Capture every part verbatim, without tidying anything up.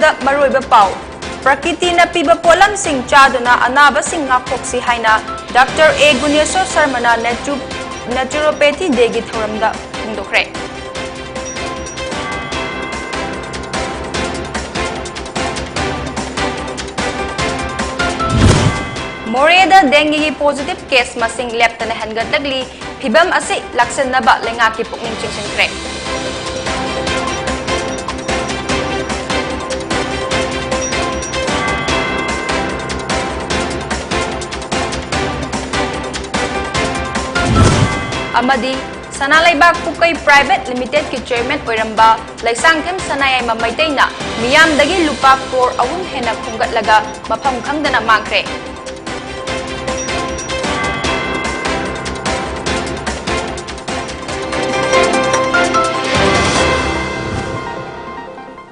ꯗ ꯃꯔꯨꯑꯣꯏꯕ ꯄꯥꯎ꯫ ꯄ꯭ꯔꯀꯤꯇꯤꯅ ꯄꯤꯕ ꯄꯣꯠꯂꯝꯁꯤꯡ ꯆꯥꯗꯨꯅ ꯑꯅꯥꯕꯁꯤꯡ ꯉꯥꯛꯊꯣꯛꯁꯤ ꯍꯥꯏꯅ ꯗꯥꯛꯇꯔ ꯑꯦ ꯒꯨꯅꯦꯁꯣꯔ ꯁꯔꯃꯅ ꯅꯦꯆꯨ-, Naturopathy Day ꯒꯤ ꯊꯧꯔꯝꯗ ꯐꯣꯡꯗꯣꯛꯈ꯭ꯔꯦ꯫ ꯃꯣꯔꯦꯗ dengue ꯒꯤ positive case ꯃꯁꯤꯡ ꯂꯦꯞꯇꯅ ꯍꯦꯟꯒꯠꯂꯛꯂꯤ꯫ ꯐꯤꯚꯝ ꯑꯁꯤ ꯂꯥꯛꯁꯤꯟꯅꯕ ꯂꯩꯉꯥꯛꯀꯤ ꯄꯨꯛꯅꯤꯡ ꯆꯤꯡꯁꯤꯟꯈ꯭ꯔꯦ꯫ ꯑꯃꯗꯤ ꯁꯅꯥ ꯂꯩꯕꯥꯛ ꯄꯨꯀꯩ Private Limited ꯀꯤ chairman ꯑꯣꯏꯔꯝꯕ ꯂꯩꯁꯥꯡꯊꯦꯝ ꯁꯅꯥꯌꯥꯏꯃ ꯃꯩꯇꯩꯅ ꯃꯤꯌꯥꯝꯗꯒꯤ ꯂꯨꯄꯥ ꯀ꯭ꯔꯣꯔ ꯑꯍꯨꯝ ꯍꯦꯟꯅ ꯈꯣꯝꯒꯠꯂꯒ ꯃꯐꯝ ꯈꯪꯗꯅ ꯃꯥꯡꯈ꯭ꯔꯦ꯫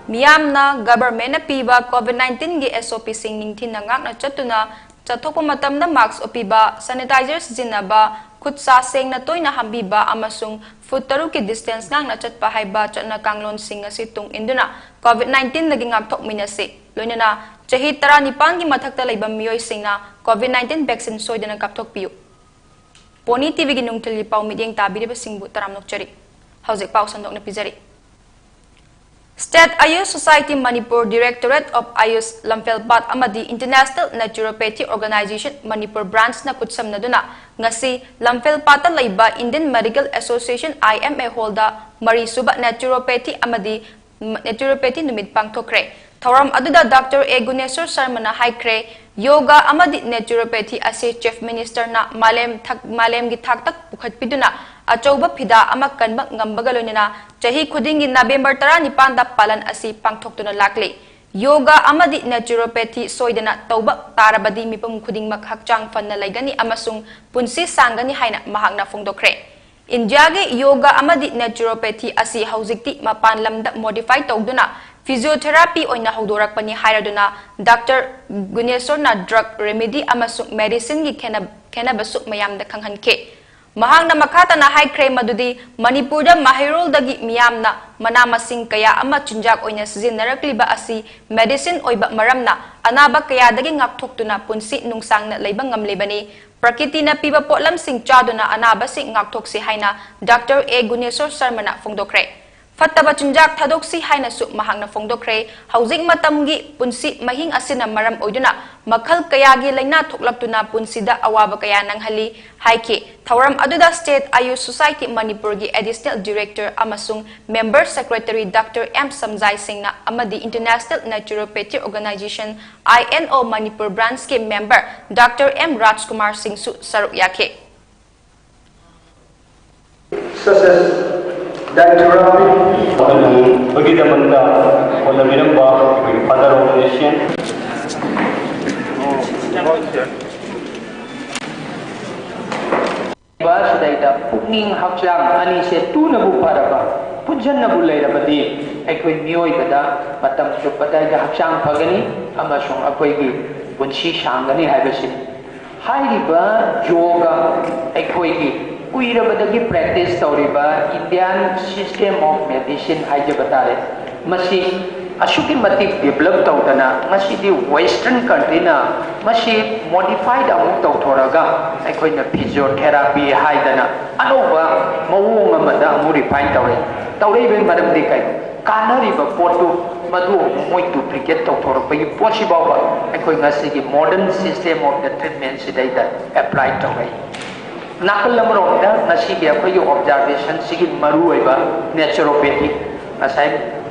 ꯃꯤꯌꯥꯝꯅ government ꯅ ꯄꯤꯕ COVID nineteen ꯒꯤ S O P ꯁꯤꯡ ꯅꯤꯡꯊꯤꯅ ꯉꯥꯛꯅ ꯆꯠꯇꯨꯅ ꯆꯠꯊꯣꯛꯄ ꯃꯇꯝꯗ mask ꯎꯞꯄꯤꯕ, sanitizer ꯁꯤꯖꯤꯟꯅꯕ, ꯈꯨꯠ ꯁꯥ ꯁꯦꯡꯅ ꯇꯣꯏꯅ ꯍꯥꯝꯕꯤꯕ ꯑꯃꯁꯨꯡ ꯐꯨꯠ ꯇꯔꯨꯛꯀꯤ distance ꯉꯥꯛꯅ ꯆꯠꯄ ꯍꯥꯏꯕ ꯆꯠꯅ ꯀꯥꯡꯂꯣꯟꯁꯤꯡ ꯑꯁꯤ ꯇꯨꯡ ꯏꯟꯗꯨꯅ COVID nineteen ꯗꯒꯤ ꯉꯥꯛꯊꯣꯛꯃꯤꯟꯅꯁꯤ꯫ ꯂꯣꯏꯅꯅ ꯆꯍꯤ ꯇꯔꯥꯅꯤꯄꯥꯟꯒꯤ ꯃꯊꯛꯇ ꯂꯩꯕ ꯃꯤꯑꯣꯏꯁꯤꯡꯅ COVID nineteen vaccine ꯁꯣꯏꯗꯅ ꯀꯥꯞꯊꯣꯛꯄꯤꯌꯨ꯫ ꯄꯣꯅꯤ ꯇꯤꯚꯤꯒꯤ ꯅꯨꯡꯊꯤꯜꯒꯤ ꯄꯥꯎ ꯃꯤꯠꯌꯦꯡ ꯇꯥꯕꯤꯔꯤꯕꯁꯤꯡꯕꯨ ꯇꯔꯥꯝꯅ ꯑꯣꯛꯆꯔꯤ꯫ ꯍꯧꯖꯤꯛ ꯄꯥꯎ ꯁꯟꯗꯣꯛꯅ ꯄꯤꯖꯔꯤ꯫ State Ayush Society Manipur, Directorate of Ayush ꯂꯝꯐꯦꯜꯄꯥꯠ ꯑꯃꯗꯤ International Naturopathy Organization Manipur branch ꯅ ꯈꯨꯠꯁꯝꯅꯗꯨꯅ ꯉꯁꯤ ꯂꯝꯐꯦꯜꯄꯥꯠꯇ ꯂꯩꯕ Indian Medical Association, I M A hall the ꯃꯔꯤꯁꯨꯕ naturopathy ꯑꯃꯗꯤ naturopathy ꯅꯨꯃꯤꯠ ꯄꯥꯡꯊꯣꯛꯈ꯭ꯔꯦ꯫ ꯊꯧꯔꯝ ꯑꯗꯨꯗ ꯗꯥꯛꯇꯔ ꯑꯦ ꯒꯨꯅꯦꯁꯣꯔ ꯁꯔꯃꯅ ꯍꯥꯏꯈ꯭ꯔꯦ, ꯌꯣꯒꯥ ꯑꯃꯗꯤ naturopathy ꯑꯁꯤ Chief Minister ꯅ ꯃꯥꯂꯦꯝ ꯊꯛ-, ꯃꯥꯂꯦꯝꯒꯤ ꯊꯥꯛꯇ ꯄꯨꯈꯠꯄꯤꯗꯨꯅ ꯑꯆꯧꯕ ꯐꯤꯗꯥ ꯑꯃ ꯀꯟꯕ ꯉꯝꯕꯒ ꯂꯣꯏꯅꯅ ꯆꯍꯤ ꯈꯨꯗꯤꯡꯒꯤ November ꯇꯔꯥꯅꯤꯄꯥꯟꯗ ꯄꯥꯂꯟ ꯑꯁꯤ ꯄꯥꯡꯊꯣꯛꯇꯨꯅ ꯂꯥꯛꯂꯤ꯫ ꯌꯣꯒꯥ ꯑꯃꯗꯤ naturopathy ꯁꯣꯏꯗꯅ ꯇꯧꯕ ꯇꯥꯔꯕꯗꯤ ꯃꯤꯄꯨꯝ ꯈꯨꯗꯤꯡꯃꯛ ꯍꯛꯆꯥꯡ ꯐꯅ ꯂꯩꯒꯅꯤ ꯑꯃꯁꯨꯡ ꯄꯨꯟꯁꯤ ꯁꯥꯡꯒꯅꯤ ꯍꯥꯏꯅ ꯃꯍꯥꯛꯅ ꯐꯣꯡꯗꯣꯛꯈ꯭ꯔꯦ꯫ ꯏꯟꯗꯤꯌꯥꯒꯤ ꯌꯣꯒꯥ ꯑꯃꯗꯤ naturopathy ꯑꯁꯤ ꯍꯧꯖꯤꯛꯇꯤ ꯃꯄꯥꯟ ꯂꯝꯗ modify ꯇꯧꯗꯨꯅ physiotherapy ꯑꯣꯏꯅ ꯍꯧꯗꯣꯔꯛꯄꯅꯤ ꯍꯥꯏꯔꯗꯨꯅ ꯗꯥꯛꯇꯔ ꯒꯨꯅꯦꯁꯣꯔꯅ drug, remedy ꯑꯃꯁꯨꯡ medicine ꯒꯤ ꯈꯦꯠꯅ-, ꯈꯦꯠꯅꯕꯁꯨ ꯃꯌꯥꯝꯗ ꯈꯪꯍꯟꯈꯤ꯫ ꯃꯍꯥꯛꯅ ꯃꯈꯥ ꯇꯥꯅ ꯍꯥꯏꯈ꯭ꯔꯦ ꯃꯗꯨꯗꯤ ꯃꯅꯤꯄꯨꯔꯗ ꯃꯍꯩꯔꯣꯜꯗꯒꯤ ꯃꯤꯌꯥꯝꯅ ꯃꯅꯥ ꯃꯁꯤꯡ ꯀꯌꯥ ꯑꯃ ꯆꯤꯟꯖꯥꯛ ꯑꯣꯏꯅ ꯁꯤꯖꯤꯟꯅꯔꯛꯂꯤꯕ ꯑꯁꯤ medicine ꯑꯣꯏꯕ ꯃꯔꯝꯅ ꯑꯅꯥꯕ ꯀꯌꯥꯗꯒꯤ ꯉꯥꯛꯊꯣꯛꯇꯨꯅ ꯄꯨꯟꯁꯤ ꯅꯨꯡꯁꯥꯡꯅ ꯂꯩꯕ ꯉꯝꯂꯤꯕꯅꯤ꯫ ꯄ꯭ꯔꯀꯤꯇꯤꯅ ꯄꯤꯕ ꯄꯣꯠꯂꯝꯁꯤꯡ ꯆꯥꯗꯨꯅ ꯑꯅꯥꯕꯁꯤꯡ ꯉꯥꯛꯊꯣꯛꯁꯤ ꯍꯥꯏꯅ ꯗꯥꯛꯇꯔ ꯑꯦ ꯒꯨꯅꯦꯁꯣꯔ ꯁꯔꯃꯅ ꯐꯣꯡꯗꯣꯛꯈ꯭ꯔꯦ꯫ ꯐꯠꯇꯕ ꯆꯤꯟꯖꯥꯛ ꯊꯥꯗꯣꯛꯁꯤ ꯍꯥꯏꯅꯁꯨ ꯃꯍꯥꯛꯅ ꯐꯣꯡꯗꯣꯛꯈ꯭ꯔꯦ꯫ ꯍꯧꯖꯤꯛ ꯃꯇꯝꯒꯤ ꯄꯨꯟꯁꯤ ꯃꯍꯤꯡ ꯑꯁꯤꯅ ꯃꯔꯝ ꯑꯣꯏꯗꯨꯅ ꯃꯈꯜ ꯀꯌꯥꯒꯤ ꯂꯥꯏꯅꯥ ꯊꯣꯛꯂꯛꯇꯨꯅ ꯄꯨꯟꯁꯤꯗ ꯑꯋꯥꯕ ꯀꯌꯥ ꯅꯪꯍꯜꯂꯤ ꯍꯥꯏꯈꯤ꯫ ꯊꯧꯔꯝ ꯑꯗꯨꯗ State Ayush Society ꯃꯅꯤꯄꯨꯔꯒꯤ Additional Director ꯑꯃꯁꯨꯡ Member Secretary doctor M Samjai ꯁꯤꯡꯅ ꯑꯃꯗꯤ International Naturopathy Organization, I N O, Manipur branchꯀꯤ member ꯗꯥꯛꯇꯔ ꯑꯦꯝ ꯔꯥꯖꯀꯨꯃꯥꯔ ꯁꯤꯡꯁꯨ ꯁꯔꯨꯛ ꯌꯥꯈꯤ꯫ Success. Director Ravi. ꯐꯒꯤꯗꯃꯛꯇ ꯍꯣꯠꯅꯕꯤꯔꯝꯕ ꯑꯩꯈꯣꯏꯒꯤ Father of the Nation. ꯁꯤꯗꯩꯗ ꯄꯨꯛꯅꯤꯡ ꯍꯛꯆꯥꯡ ꯑꯅꯤꯁꯦ ꯇꯨꯅꯕꯨ ꯐꯔꯕ, ꯄꯨꯟꯁꯤꯟꯅꯕꯨ ꯂꯩꯔꯕꯗꯤ ꯑꯩꯈꯣꯏ ꯃꯤꯑꯣꯏꯕꯗ ꯃꯇꯝ ꯆꯨꯞꯄꯗ ꯍꯛꯆꯥꯡ ꯐꯒꯅꯤ ꯑꯃꯁꯨꯡ ꯑꯩꯈꯣꯏꯒꯤ ꯄꯨꯟꯁꯤ ꯁꯥꯡꯒꯅꯤ ꯍꯥꯏꯕꯁꯤꯅꯤ꯫ ꯍꯥꯏꯔꯤꯕ ꯌꯣꯒ ꯑꯩꯈꯣꯏꯒꯤ ꯀꯨꯏꯔꯕꯗꯒꯤ practice ꯇꯧꯔꯤꯕ Indian system of medicine ꯍꯥꯏꯖꯕ ꯇꯥꯔꯦ, ꯃꯁꯤ ꯑꯁꯨꯛꯀꯤ ꯃꯇꯤꯛ develop ꯇꯧꯗꯅ ꯉꯁꯤꯗꯤ Western countryꯅ ꯃꯁꯤ modified ꯑꯃꯨꯛ ꯇꯧꯊꯣꯔꯒ ꯑꯩꯈꯣꯏꯅ physiotherapy ꯍꯥꯏꯗꯅ ꯑꯅꯧꯕ ꯃꯑꯣꯡ ꯑꯃꯗ ꯑꯃꯨꯛ refine ꯇꯧꯔꯛꯏ꯫ ꯇꯧꯔꯛꯏꯕꯒꯤ ꯃꯔꯝꯗꯤ ꯀꯩꯅꯣ? ꯀꯥꯟꯅꯔꯤꯕ ꯄꯣꯠꯇꯨ ꯃꯗꯨ ꯑꯃꯨꯛ ꯃꯣꯏ duplicate ꯇꯧꯊꯣꯔꯛꯄꯒꯤ ꯄꯣꯠꯁꯤ ꯐꯥꯎꯕ ꯑꯩꯈꯣꯏ ꯉꯁꯤꯒꯤ modern system of the treatment ꯁꯤꯗꯩꯗ apply ꯇꯧꯔꯛꯏ꯫ ꯅꯥꯀꯜ ꯑꯃꯔꯣꯝꯗ ꯉꯁꯤꯒꯤ ꯑꯩꯈꯣꯏꯒꯤ observation ꯁꯤꯒꯤ ꯃꯔꯨꯑꯣꯏꯕ naturopathy ꯉꯁꯥꯏ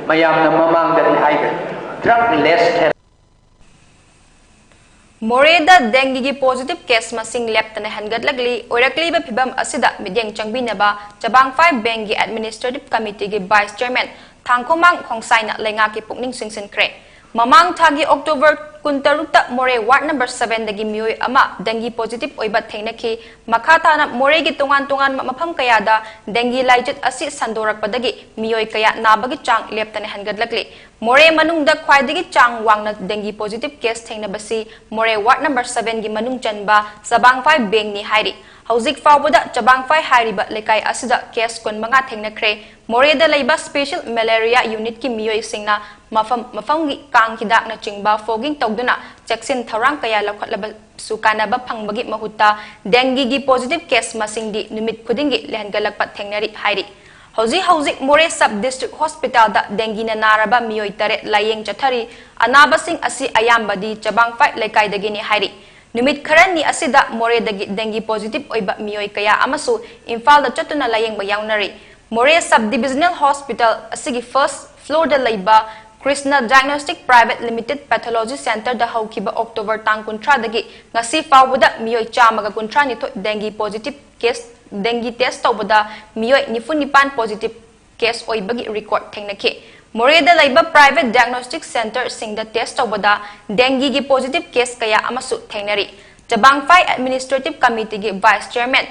ꯃꯌꯥꯝꯅ ꯃꯃꯥꯡꯗꯗꯤ ꯍꯥꯏꯈ꯭ꯔꯦ, drug less therapy꯫ ꯃꯣꯔꯦꯗ dengueꯒꯤ positive case ꯃꯁꯤꯡ ꯂꯦꯞꯇꯅ ꯍꯦꯟꯒꯠꯂꯛꯂꯤ꯫ ꯑꯣꯏꯔꯛꯂꯤꯕ ꯐꯤꯚꯝ ꯑꯁꯤꯗ ꯃꯤꯠꯌꯦꯡ ꯆꯪꯕꯤꯅꯕ ꯆꯕꯥꯡ five bankꯒꯤ administrative committeeꯒꯤ vice chairman ꯊꯥꯡꯈꯣꯃꯥꯡ ꯈꯣꯡꯁꯥꯏꯅ ꯂꯩꯉꯥꯛꯀꯤ ꯄꯨꯛꯅꯤꯡ ꯆꯤꯡꯁꯤꯟꯈ꯭ꯔꯦ꯫ ꯃꯃꯥꯡ ꯊꯥꯒꯤ October ꯀꯨꯟꯇꯔꯨꯛꯇ ꯃꯣꯔꯦ ward number sevenꯗꯒꯤ ꯃꯤꯑꯣꯏ ꯑꯃ dengue positive ꯑꯣꯏꯕ ꯊꯦꯡꯅꯈꯤ꯫ ꯃꯈꯥ ꯇꯥꯅ ꯃꯣꯔꯦꯒꯤ ꯇꯣꯉꯥꯟ ꯇꯣꯉꯥꯟꯕ ꯃꯐꯝ ꯀꯌꯥꯗ dengue ꯂꯥꯏꯆꯠ ꯑꯁꯤ ꯁꯟꯗꯣꯔꯛꯄꯗꯒꯤ ꯃꯤꯑꯣꯏ ꯀꯌꯥ ꯅꯥꯕꯒꯤ ꯆꯥꯡ ꯂꯦꯞꯇꯅ ꯍꯦꯟꯒꯠꯂꯛꯂꯤ꯫ ꯃꯣꯔꯦ ꯃꯅꯨꯡꯗ ꯈ꯭ꯋꯥꯏꯗꯒꯤ ꯆꯥꯡ ꯋꯥꯡꯅ dengue positive case ꯊꯦꯡꯅꯕꯁꯤ ꯃꯣꯔꯦ ward number seven ꯒꯤ ꯃꯅꯨꯡ ꯆꯟꯕ ꯆꯕꯥꯡꯐꯥꯏ ꯕꯦꯡꯅꯤ ꯍꯥꯏꯔꯤ꯫ ꯍꯧꯖꯤꯛ ꯐꯥꯎꯕꯗ ꯆꯕꯥꯡꯐꯥꯏ ꯍꯥꯏꯔꯤꯕ ꯂꯩꯀꯥꯏ ꯑꯁꯤꯗ case ꯀꯨꯟꯃꯉꯥ ꯊꯦꯡꯅꯈ꯭ꯔꯦ꯫ ꯃꯣꯔꯦꯗ ꯂꯩꯕ special malaria unit ꯀꯤ ꯃꯤꯑꯣꯏꯁꯤꯡꯅ ꯃꯐꯝ ꯃꯐꯝꯒꯤ ꯀꯥꯡ ꯍꯤꯗꯥꯛꯅꯆꯤꯡꯕ fogging ꯇꯧꯗꯨꯅ ꯆꯦꯛꯁꯤꯟ ꯊꯧꯔꯥꯡ ꯀꯌꯥ ꯂꯧꯈꯠꯂꯕꯁꯨ ꯀꯥꯟꯅꯕ ꯐꯪꯕꯒꯤ ꯃꯍꯨꯠꯇ dengue ꯒꯤ positive case ꯃꯁꯤꯡꯗꯤ ꯅꯨꯃꯤꯠ ꯈꯨꯗꯤꯡꯒꯤ ꯂꯩꯍꯟꯒꯠꯂꯛꯄ ꯊꯦꯡꯅꯔꯤ ꯍꯥꯏꯔꯤ꯫ ꯍꯧꯖꯤꯛ ꯍꯧꯖꯤꯛ ꯃꯣꯔꯦ sub district hospital ꯗ dengue ꯅ ꯅꯥꯔꯕ ꯃꯤꯑꯣꯏ ꯇꯔꯦꯠ ꯂꯥꯌꯦꯡ ꯆꯠꯊꯔꯤ꯫ ꯑꯅꯥꯕꯁꯤꯡ ꯑꯁꯤ ꯑꯌꯥꯝꯕꯗꯤ ꯆꯕꯥꯡꯐꯥꯏ ꯂꯩꯀꯥꯏꯗꯒꯤꯅꯤ ꯍꯥꯏꯔꯤ꯫ ꯅꯨꯃꯤꯠ ꯈꯔꯅꯤ ꯑꯁꯤꯗ ꯃꯣꯔꯦꯗꯒꯤ dengue positive ꯑꯣꯏꯕ ꯃꯤꯑꯣꯏ ꯀꯌꯥ ꯑꯃꯁꯨ ꯏꯝꯐꯥꯜꯗ ꯆꯠꯇꯨꯅ ꯂꯥꯌꯦꯡꯕ ꯌꯥꯎꯅꯔꯤ꯫ ꯃꯣꯔꯦ sub divisional hospital ꯑꯁꯤꯒꯤ first floor ꯗ ꯂꯩꯕ Krishna Diagnostic Private Limited Pathology Center ꯗ ꯍꯧꯈꯤꯕ October ꯇꯥꯡ ꯀꯨꯟꯊ꯭ꯔꯥꯗꯒꯤ ꯉꯁꯤ ꯐꯥꯎꯕꯗ ꯃꯤꯑꯣꯏ ꯆꯥꯝꯃꯒ ꯀꯨꯟꯊ꯭ꯔꯥ ꯅꯤꯊꯣꯏ dengue positive case, dengue test ꯇꯧꯕꯗ ꯃꯤꯑꯣꯏ ꯅꯤꯐꯨ ꯅꯤꯄꯥꯟ positive case ꯑꯣꯏꯕꯒꯤ record ꯊꯦꯡꯅꯈꯤ꯫ ꯃꯣꯔꯦꯗ ꯂꯩꯕ private diagnostic center ꯁꯤꯡꯗ test ꯇꯧꯕꯗ dengue ꯒꯤ positive case ꯀꯌꯥ ꯑꯃꯁꯨ ꯊꯦꯡꯅꯔꯤ꯫ ꯆꯕꯥꯡꯐꯥꯏ Administrative Committee ꯒꯤ Vice Chairman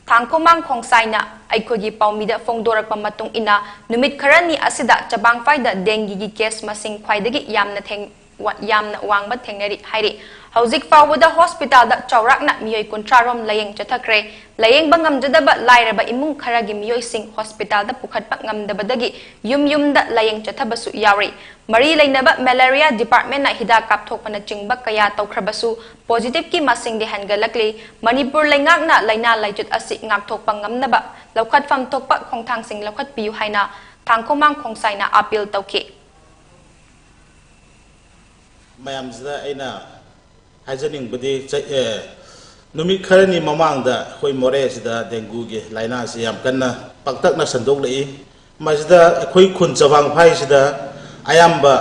ꯊꯥꯡꯈꯣꯃꯥꯡ ꯈꯣꯡꯁꯥꯏꯅ ꯑꯩꯈꯣꯏꯒꯤ ꯄꯥꯎꯃꯤꯗ ꯐꯣꯡꯗꯣꯔꯛꯄ ꯃꯇꯨꯡ ꯏꯟꯅ, ꯅꯨꯃꯤꯠ ꯈꯔꯅꯤ ꯑꯁꯤꯗ ꯆꯕꯥꯡꯐꯥꯏꯗ dengue ꯒꯤ case ꯃꯁꯤꯡ ꯈ꯭ꯋꯥꯏꯗꯒꯤ ꯌꯥꯝꯅ ꯊꯦꯡ-, ꯋꯥ-, ꯌꯥꯝꯅ ꯋꯥꯡꯕ ꯊꯦꯡꯅꯔꯤ ꯍꯥꯏꯔꯤ꯫ ꯍꯧꯖꯤꯛ ꯐꯥꯎꯕꯗ hospital ꯗ ꯆꯥꯎꯔꯥꯛꯅ ꯃꯤꯑꯣꯏ ꯀꯨꯟꯊ꯭ꯔꯥ ꯔꯣꯝ ꯂꯥꯌꯦꯡ ꯆꯠꯊꯈ꯭ꯔꯦ꯫ ꯂꯥꯌꯦꯡꯕ ꯉꯝꯖꯗꯕ ꯂꯥꯏꯔꯕ ꯏꯃꯨꯡ ꯈꯔꯒꯤ ꯃꯤꯑꯣꯏꯁꯤꯡ hospital ꯗ ꯄꯨꯈꯠꯄ ꯉꯝꯗꯕꯗꯒꯤ ꯌꯨꯝ ꯌꯨꯝꯗ ꯂꯥꯌꯦꯡ ꯆꯠꯊꯕꯁꯨ ꯌꯥꯎꯔꯤ꯫ ꯃꯔꯤ ꯂꯩꯅꯕ malaria department ꯅ ꯍꯤꯗꯥꯛ ꯀꯥꯞꯊꯣꯛꯄꯅꯆꯤꯡꯕ ꯀꯌꯥ ꯇꯧꯈ꯭ꯔꯕꯁꯨ positive ꯀꯤ ꯃꯁꯤꯡꯗꯤ ꯍꯦꯟꯒꯠꯂꯛꯂꯤ꯫ ꯃꯅꯤꯄꯨꯔ ꯂꯩꯉꯥꯛꯅ ꯂꯥꯏꯅꯥ ꯂꯥꯏꯆꯠ ꯑꯁꯤ ꯉꯥꯛꯊꯣꯛꯄ ꯉꯝꯅꯕ ꯂꯧꯈꯠꯐꯝ ꯊꯣꯛꯄ ꯈꯣꯡꯊꯥꯡꯁꯤꯡ ꯂꯧꯈꯠꯄꯤꯌꯨ ꯍꯥꯏꯅ ꯊꯥꯡꯈꯣꯃꯥꯡ ꯈꯣꯡꯁꯥꯏꯅ appeal ꯇꯧꯈꯤ꯫ ꯃꯌꯥꯝꯁꯤꯗ ꯑꯩꯅ ꯍꯥꯏꯖꯅꯤꯡꯕꯗꯤ, ꯆ-, ꯑꯦ, ꯅꯨꯃꯤꯠ ꯈꯔꯅꯤ ꯃꯃꯥꯡꯗ ꯑꯩꯈꯣꯏ ꯃꯣꯔꯦꯁꯤꯗ dengue ꯒꯤ ꯂꯥꯏꯅꯥꯁꯤ ꯌꯥꯝ ꯀꯟꯅ ꯄꯥꯛꯇꯛꯅ ꯁꯟꯗꯣꯛꯂꯛꯏ꯫ ꯃꯁꯤꯗ ꯑꯩꯈꯣꯏ ꯈꯨꯟ ꯆꯕꯥꯡꯐꯥꯏꯁꯤꯗ ꯑꯌꯥꯝꯕ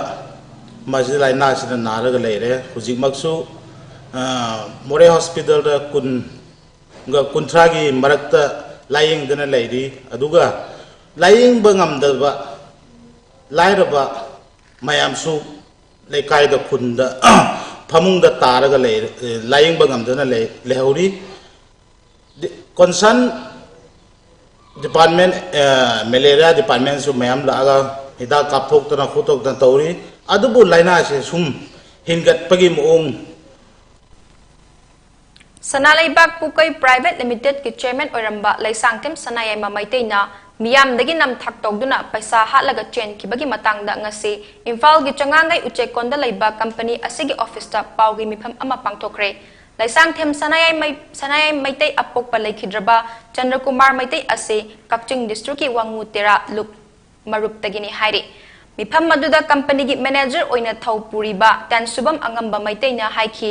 ꯃꯁꯤ ꯂꯥꯏꯅꯥꯁꯤꯅ ꯅꯥꯔꯒ ꯂꯩꯔꯦ꯫ ꯍꯧꯖꯤꯛꯃꯛꯁꯨ, ꯑ, ꯃꯣꯔꯦ hospital ꯗ ꯀꯨꯟꯒ ꯀꯨꯟꯊ꯭ꯔꯥꯒꯤ ꯃꯔꯛꯇ ꯂꯥꯏꯌꯦꯡꯗꯅ ꯂꯩꯔꯤ꯫ ꯑꯗꯨꯒ ꯂꯥꯏꯌꯦꯡꯕ ꯉꯝꯗꯕ ꯂꯥꯏꯔꯕ ꯃꯌꯥꯝꯁꯨ ꯂꯩꯀꯥꯏꯗ, ꯈꯨꯟꯗ ꯐꯃꯨꯡꯗ ꯇꯥꯔꯒ ꯂꯩ-, ꯂꯥꯏꯌꯦꯡꯕ ꯉꯝꯗꯅ ꯂꯩ-, ꯂꯩꯍꯧꯔꯤ꯫ ꯗꯤ-, concern department, ꯑ, malaria department ꯁꯨ ꯃꯌꯥꯝ ꯂꯥꯛꯑꯒ ꯍꯤꯗꯥꯛ ꯀꯥꯞꯊꯣꯛꯇꯅ ꯈꯣꯠꯇꯣꯛꯇꯅ ꯇꯧꯔꯤ꯫ ꯑꯗꯨꯕꯨ ꯂꯥꯏꯅꯥꯁꯦ ꯁꯨꯝ ꯍꯦꯟꯒꯠꯄꯒꯤ ꯃꯑꯣꯡ꯫ ꯁꯅꯥ ꯂꯩꯕꯥꯛ ꯄꯨꯀꯩ Private Limitedꯀꯤ chairman ꯑꯣꯏꯔꯝꯕ ꯂꯩꯁꯥꯡꯊꯦꯝ ꯁꯅꯥꯌꯥꯏꯃ ꯃꯩꯇꯩꯅ ꯃꯤꯌꯥꯝꯗꯒꯤ ꯅꯝꯊꯥꯛ ꯇꯧꯗꯨꯅ ꯄꯩꯁꯥ ꯍꯥꯠꯂꯒ ꯆꯦꯟꯈꯤꯕꯒꯤ ꯃꯇꯥꯡꯗ ꯉꯁꯤ ꯏꯝꯐꯥꯜꯒꯤ ꯆꯉꯥꯡꯒꯩ ꯎꯆꯦꯛꯀꯣꯟꯗ ꯂꯩꯕ company ꯑꯁꯤꯒꯤ officeꯇ ꯄꯥꯎꯒꯤ ꯃꯤꯐꯝ ꯑꯃ ꯄꯥꯡꯊꯣꯛꯈ꯭ꯔꯦ꯫ ꯂꯩꯁꯥꯡꯊꯦꯝ ꯁꯅꯥꯌꯥꯏ ꯃꯩ-, ꯁꯅꯥꯌꯥꯏ ꯃꯩꯇꯩ ꯑꯄꯣꯛꯄ ꯂꯩꯈꯤꯗ꯭ꯔꯕ ꯆꯟꯗ꯭ꯔꯀꯨꯃꯥꯔ ꯃꯩꯇꯩ ꯑꯁꯤ ꯀꯛꯆꯤꯡ districtꯀꯤ ꯋꯥꯉꯨ ꯇꯦꯔꯥ ꯂꯨꯞ ꯃꯔꯨꯞꯇꯒꯤꯅꯤ ꯍꯥꯏꯔꯤ꯫ ꯃꯤꯐꯝ ꯑꯗꯨꯗ companyꯒꯤ manager ꯑꯣꯏꯅ ꯊꯧ ꯄꯨꯔꯤꯕ ꯇꯦꯟꯁꯨꯕꯝ ꯑꯉꯝꯕ ꯃꯩꯇꯩꯅ ꯍꯥꯏꯈꯤ,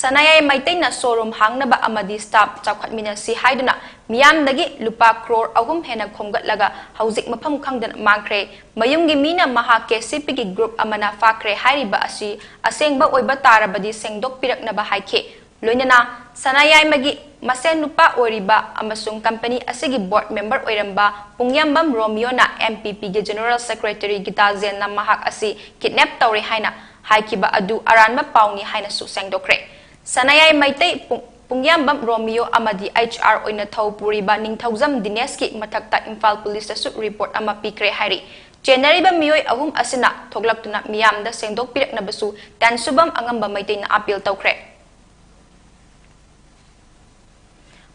ꯁꯅꯥꯌꯥꯏ ꯃꯩꯇꯩꯅ showroom ꯍꯥꯡꯅꯕ ꯑꯃꯗꯤ staff ꯆꯥꯎꯈꯠꯃꯤꯟꯅꯁꯤ ꯍꯥꯏꯗꯨꯅ ꯃꯤꯌꯥꯝꯗꯒꯤ ꯂꯨꯄꯥ ꯀ꯭ꯔꯣꯔ ꯑꯍꯨꯝ ꯍꯦꯟꯅ ꯈꯣꯝꯒꯠꯂꯒ ꯍꯧꯖꯤꯛ ꯃꯐꯝ ꯈꯪꯗꯅ ꯃꯥꯡꯈ꯭ꯔꯦ꯫ ꯃꯌꯨꯝꯒꯤ ꯃꯤꯅ ꯃꯍꯥꯛ KCPꯒꯤ group ꯑꯃꯅ ꯐꯥꯈ꯭ꯔꯦ ꯍꯥꯏꯔꯤꯕ ꯑꯁꯤ ꯑꯁꯦꯡꯕ ꯑꯣꯏꯕ ꯇꯥꯔꯕꯗꯤ ꯁꯦꯡꯗꯣꯛꯄꯤꯔꯛꯅꯕ ꯍꯥꯏꯈꯤ꯫ ꯂꯣꯏꯅꯅ ꯁꯅꯥꯌꯥꯏꯃꯒꯤ ꯃꯁꯦꯟ ꯅꯨꯄꯥ ꯑꯣꯏꯔꯤꯕ ꯑꯃꯁꯨꯡ company ꯑꯁꯤꯒꯤ board member ꯑꯣꯏꯔꯝꯕ ꯄꯨꯡꯌꯥꯝꯕꯝ ꯔꯣꯃꯤꯌꯣꯅ MPPꯒꯤ general secretary ꯒꯤꯇꯥ ꯖꯦꯟꯅ ꯃꯍꯥꯛ ꯑꯁꯤ kidnap ꯇꯧꯔꯦ ꯍꯥꯏꯅ ꯍꯥꯏꯈꯤꯕ ꯑꯗꯨ ꯑꯔꯥꯟꯕ ꯄꯥꯎꯅꯤ ꯍꯥꯏꯅꯁꯨ ꯁꯦꯡꯗꯣꯛꯈ꯭ꯔꯦ꯫ ꯁꯅꯥꯌꯥꯏ ꯃꯩꯇꯩ ꯄꯨꯡ-, ꯄꯨꯡꯌꯥꯝꯕꯝ ꯔꯣꯃꯤꯌꯣ ꯑꯃꯗꯤ HR ꯑꯣꯏꯅ ꯊꯧ ꯄꯨꯔꯤꯕ ꯅꯤꯡꯊꯧꯖꯝ ꯗꯤꯅꯦꯁꯀꯤ ꯃꯊꯛꯇ ꯏꯝꯐꯥꯜ policeꯇꯁꯨ report ꯑꯃ ꯄꯤꯈ꯭ꯔꯦ ꯍꯥꯏꯔꯤ꯫ ꯆꯦꯟꯅꯔꯤꯕ ꯃꯤꯑꯣꯏ ꯑꯍꯨꯝ ꯑꯁꯤꯅ ꯊꯣꯛꯂꯛꯇꯨꯅ ꯃꯤꯌꯥꯝꯗ ꯁꯦꯡꯗꯣꯛꯄꯤꯔꯛꯅꯕꯁꯨ ꯇꯦꯟꯁꯨꯕꯝ ꯑꯉꯝꯕ ꯃꯩꯇꯩꯅ appeal ꯇꯧꯈ꯭ꯔꯦ꯫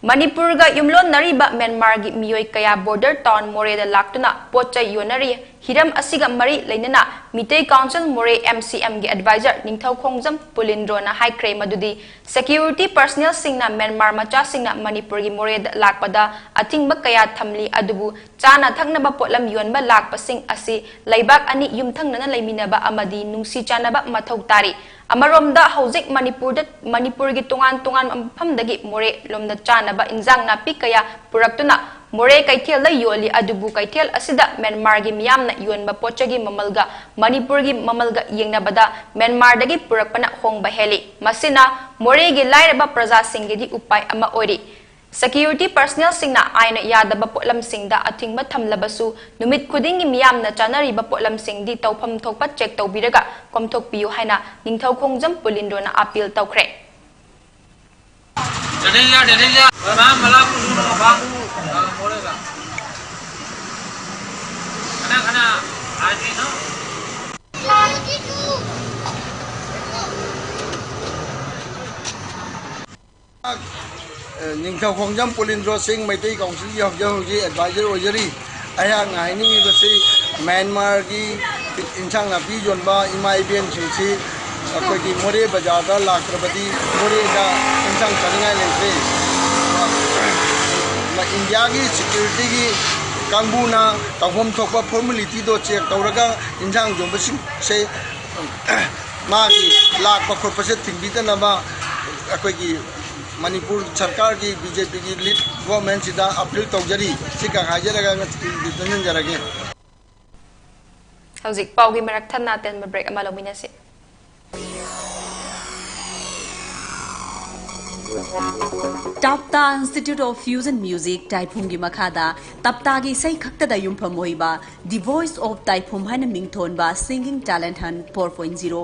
ꯃꯅꯤꯄꯨꯔꯒ ꯌꯨꯝꯂꯣꯟꯅꯔꯤꯕ ꯃ꯭ꯌꯥꯟꯃꯥꯔꯒꯤ ꯃꯤꯑꯣꯏ ꯀꯌꯥ border town ꯃꯣꯔꯦꯗ ꯂꯥꯛꯇꯨꯅ ꯄꯣꯠ ꯆꯩ ꯌꯣꯟꯅꯔꯤ꯫ ꯍꯤꯔꯝ ꯑꯁꯤꯒ ꯃꯔꯤ ꯂꯩꯅꯅ ꯃꯤꯇꯩ council ꯃꯣꯔꯦ MCMꯒꯤ advisor ꯅꯤꯡꯊꯧꯈꯣꯡꯖꯝ ꯄꯨꯂꯤꯟꯗ꯭ꯔꯣꯅ ꯍꯥꯏꯈ꯭ꯔꯦ ꯃꯗꯨꯗꯤ security personnelꯁꯤꯡꯅ ꯃ꯭ꯌꯥꯟꯃꯥꯔ ꯃꯆꯥꯁꯤꯡꯅ ꯃꯅꯤꯄꯨꯔꯒꯤ ꯃꯣꯔꯦꯗ ꯂꯥꯛꯄꯗ ꯑꯊꯤꯡꯕ ꯀꯌꯥ ꯊꯝꯂꯤ, ꯑꯗꯨꯕꯨ ꯆꯥꯅ ꯊꯛꯅꯕ ꯄꯣꯠꯂꯝ ꯌꯣꯟꯕ ꯂꯥꯛꯄꯁꯤꯡ ꯑꯁꯤ ꯂꯩꯕꯥꯛ ꯑꯅꯤ ꯌꯨꯝꯊꯪꯅꯅ ꯂꯩꯃꯤꯟꯅꯕ ꯑꯃꯗꯤ ꯅꯨꯡꯁꯤ ꯆꯥꯟꯅꯕ ꯃꯊꯧ ꯇꯥꯔꯤ꯫ ꯑꯃꯔꯣꯝꯗ ꯍꯧꯖꯤꯛ ꯃꯅꯤꯄꯨꯔꯗ, ꯃꯅꯤꯄꯨꯔꯒꯤ ꯇꯣꯉꯥꯟ ꯇꯣꯉꯥꯟꯕ ꯃꯐꯝꯗꯒꯤ ꯃꯣꯔꯦ ꯂꯣꯝꯗ ꯆꯥꯅꯕ ꯏꯟꯖꯥꯡ ꯅꯥꯄꯤ ꯀꯌꯥ ꯄꯨꯔꯛꯇꯨꯅ ꯃꯣꯔꯦ ꯀꯩꯊꯦꯜꯗ ꯌꯣꯜꯂꯤ, ꯑꯗꯨꯕꯨ ꯀꯩꯊꯦꯜ ꯑꯁꯤꯗ ꯃ꯭ꯌꯥꯟꯃꯥꯔꯒꯤ ꯃꯤꯌꯥꯝꯅ ꯌꯣꯟꯕ ꯄꯣꯠ ꯆꯩꯒꯤ ꯃꯃꯜꯒ ꯃꯅꯤꯄꯨꯔꯒꯤ ꯃꯃꯜꯒ ꯌꯦꯡꯅꯕꯗ ꯃ꯭ꯌꯥꯟꯃꯥꯔꯗꯒꯤ ꯄꯨꯔꯛꯄꯅ ꯍꯣꯡꯕ ꯍꯦꯜꯂꯤ꯫ ꯃꯁꯤꯅ ꯃꯣꯔꯦꯒꯤ ꯂꯥꯏꯔꯕ ꯄ꯭ꯔꯖꯥꯁꯤꯡꯒꯤꯗꯤ ꯎꯄꯥꯏ ꯑꯃ ꯑꯣꯏꯔꯤ꯫ Security personnelꯁꯤꯡꯅ ꯑꯥꯏꯟꯅ ꯌꯥꯗꯕ ꯄꯣꯠꯂꯝꯁꯤꯡꯗ ꯑꯊꯤꯡꯕ ꯊꯝꯂꯕꯁꯨ, ꯅꯨꯃꯤꯠ ꯈꯨꯗꯤꯡꯒꯤ ꯃꯤꯌꯥꯝꯅ ꯆꯥꯅꯔꯤꯕ ꯄꯣꯠꯂꯝꯁꯤꯡꯗꯤ ꯇꯧꯐꯝ ꯊꯣꯛꯄ check ꯇꯧꯕꯤꯔꯒ ꯀꯣꯝꯊꯣꯛꯄꯤꯌꯨ ꯍꯥꯏꯅ ꯅꯤꯡꯊꯧꯈꯣꯡꯖꯝ ꯄꯨꯂꯤꯟꯗ꯭ꯔꯣꯅ appeal ꯇꯧꯈ꯭ꯔꯦ꯫ ꯅꯤꯡꯊꯧ ꯈꯣꯡꯖꯝ ꯄꯨꯂꯤꯟꯗ꯭ꯔꯣ ꯁꯤꯡ ꯃꯩꯇꯩ ꯀꯥꯎꯟꯁꯤꯜꯒꯤ ꯍꯧꯖꯤꯛ ꯍꯧꯖꯤꯛ ꯑꯦꯗꯚꯥꯏꯖꯔ ꯑꯣꯏꯖꯔꯤ꯫ ꯑꯩꯍꯥꯛꯅ ꯍꯥꯏꯅꯤꯡꯉꯤꯕꯁꯤ, ꯃ꯭ꯌꯥꯟꯃꯥꯔꯒꯤ ꯏꯟꯁꯥꯡ ꯅꯥꯄꯤ ꯌꯣꯟꯕ ꯏꯃꯥ ꯏꯕꯦꯟꯁꯤꯡꯁꯤ ꯑꯩꯈꯣꯏꯒꯤ ꯃꯣꯔꯦ ꯕꯖꯥꯔꯗ ꯂꯥꯛꯇ꯭ꯔꯕꯗꯤ ꯃꯣꯔꯦꯗ ꯏꯟꯁꯥꯡ ꯆꯥꯅꯤꯡꯉꯥꯏ ꯂꯩꯇ꯭ꯔꯦ꯫ ꯏꯟꯗꯤꯌꯥꯒꯤ ꯁꯦꯀ꯭ꯌꯨꯔꯤꯇꯤꯒꯤ ꯀꯥꯡꯕꯨꯅ ꯇꯧꯐꯝ ꯊꯣꯛꯄ ꯐꯣꯔꯃꯦꯂꯤꯇꯤꯗꯣ ꯆꯦꯛ ꯇꯧꯔꯒ ꯏꯟꯁꯥꯡ ꯌꯣꯟꯕꯁꯤꯡꯁꯦ ꯃꯥꯒꯤ ꯂꯥꯛꯄ ꯈꯣꯠꯄꯁꯦ ꯊꯤꯡꯕꯤꯗꯅꯕ ꯑꯩꯈꯣꯏꯒꯤ ꯃꯅꯤꯄꯨꯔ ꯁꯔꯀꯥꯔꯒꯤ ꯕꯤ ꯖꯦ ꯄꯤꯒꯤ ꯂꯤꯗ ꯒꯣꯚꯔꯟꯃꯦꯟꯁꯤꯗ ꯑꯄꯤꯜ ꯇꯧꯖꯔꯤ꯫ ꯁꯤ ꯈꯛ ꯍꯥꯏꯖꯔꯒ ꯉꯁꯤꯒꯤꯗꯤ ꯂꯣꯏꯁꯤꯟꯖꯔꯒꯦ꯫ ꯍꯧꯖꯤꯛ ꯄꯥꯎꯒꯤ ꯃꯔꯛ ꯊꯠꯅ ꯑꯇꯦꯟꯕ ꯕ꯭ꯔꯦꯛ ꯑꯃ ꯂꯧꯃꯤꯟꯅꯁꯤ꯫ ꯇꯥꯞꯇꯥ ꯏꯟꯁꯇꯤꯇ꯭ꯌꯨꯠ ꯑꯣꯐ ꯐ꯭ꯌꯨꯖꯟ ꯃ꯭ꯌꯨꯖꯤꯛ ꯇꯥꯏꯐꯨꯝꯒꯤ ꯃꯈꯥꯗ ꯇꯞꯇꯥꯒꯤ ꯏꯁꯩ ꯈꯛꯇꯗ ꯌꯨꯝꯐꯝ ꯑꯣꯏꯕ The Voice of ꯇꯥꯏꯐꯨꯝ ꯍꯥꯏꯅ ꯃꯤꯡꯊꯣꯟꯕ Singing Talent Hunt four point zero